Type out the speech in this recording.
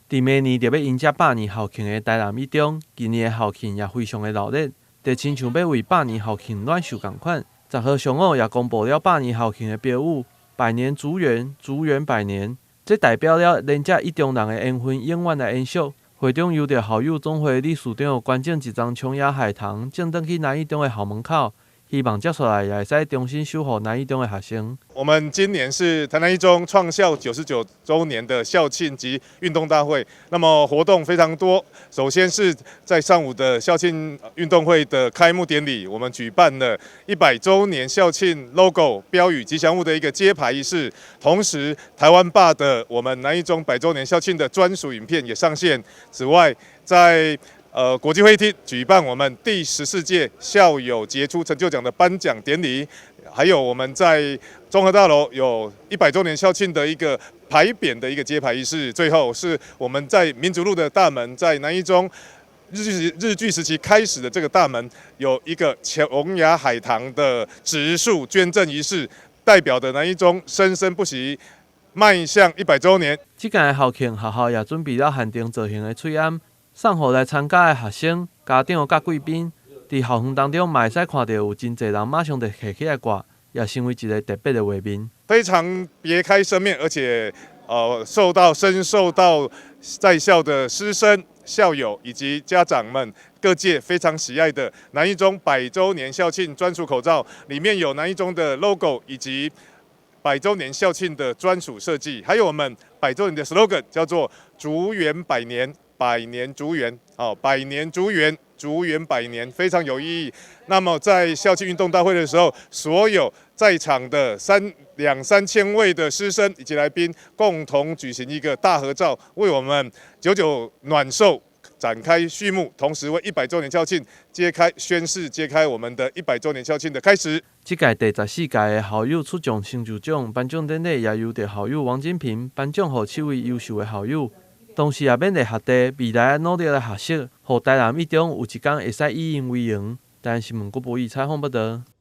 佇明年就欲迎接百年校慶的台南一中，今年的校慶也非常的熱鬧，就親像欲為百年校慶暖壽仝款。10號上午也公布了百年校慶的標語：百年竹園，竹園百年。這代表了連接一中人的緣分永遠來延續。會中由著校友總會理事長捐贈一叢瓊崖海棠，種轉去南一中的校門口。希望接下來也會使重新守護南一中的學生。我們今年是台南一中創校99週年的校慶及運動大會，那麼活動非常多。首先是在上午的校慶運動會的開幕典禮，我們舉辦了100週年校慶 logo 標語吉祥物的一個揭牌儀式，同時台灣吧的我們南一中百週年校慶的專屬影片也上線。此外，在國際會議廳舉辦我們第14屆校友傑出成就獎的頒獎典禮，還有我們在綜合大樓有100週年校慶的一個牌匾的一個揭牌儀式。最後是我們在民族路的大門，在南一中日據時期開始的這個大門，有一個瓊崖海棠的植樹捐贈儀式，代表的南一中生生不息，邁向100週年。這屆校慶學校也準備了限定造型的喙罨，送予來參加的學生、家長佮貴賓，佇校園當中嘛會使看著有真濟人馬上就提起來掛，也成為一個特別的畫面。非常別開生面，而且深受到在校的師生、校友以及家長們各界非常喜愛的南一中百週年校慶專屬口罩，裡面有南一中的 logo 以及百週年校慶的專屬設計，還有我們百週年的 slogan 叫做“竹園百年”。百年竹園，哦，百年竹園，竹園百年，非常有意義。那麼在校慶運動大會的時候，所有在場的兩三千位的師生以及來賓，共同舉行一個大合照，為我們九九暖壽展開序幕，同時為一百週年校慶揭開宣誓，揭開我們的一百週年校慶的開始。這屆第14屆的校友出眾成就獎頒獎典禮，也由著校友王金平頒獎予七位優秀的校友。同時也勉勵學弟未來愛努力來學習，予台南一中有一天會使以𪜶為榮。台南新聞郭博義採訪報導。